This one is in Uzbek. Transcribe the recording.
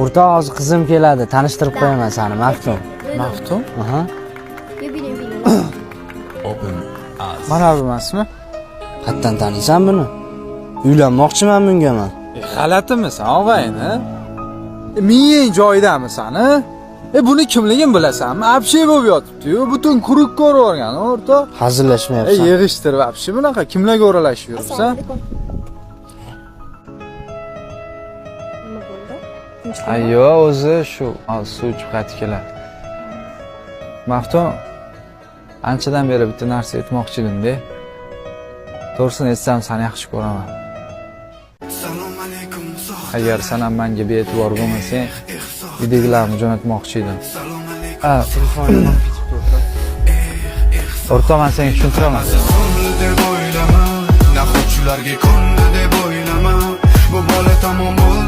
O'rtoq, hozir qizim keladi, tanishtirib qo'yaman seni, Maftun. Maftun? Aha. Mana bu emasmi? Qattan taniysan buni? Uylanmoqchiman bunga man. G'alatimisan, og'ayni? Miyang joyidamisan, a? Buni kimligini bilasanmi? Apshe bo'lib yotibdi-yu, butun quruq ko'rib yuborgan, o'rtoq. Hazillashmayapsan. Yig'ishtir vapshe bunaqa kimlarga o'ralashib yuribsan? Nima bo'ldi? Ayyo, o'zi shu hozir suv ichib qaytib keladi. Maftun, anchadan beri bitta narsa aytmoqchi edim-da. To'g'risini aytsam, seni yaxshi ko'raman. Agar sen ham menga bee'tibor bo'lmasang, uydagilarni jo'natmoqchi edim. O'rtoq, men senga tushuntiraman. Deb o'ylama, nahot shularga ko'ndi deb o'ylama, bu bola tamom bo'ldi.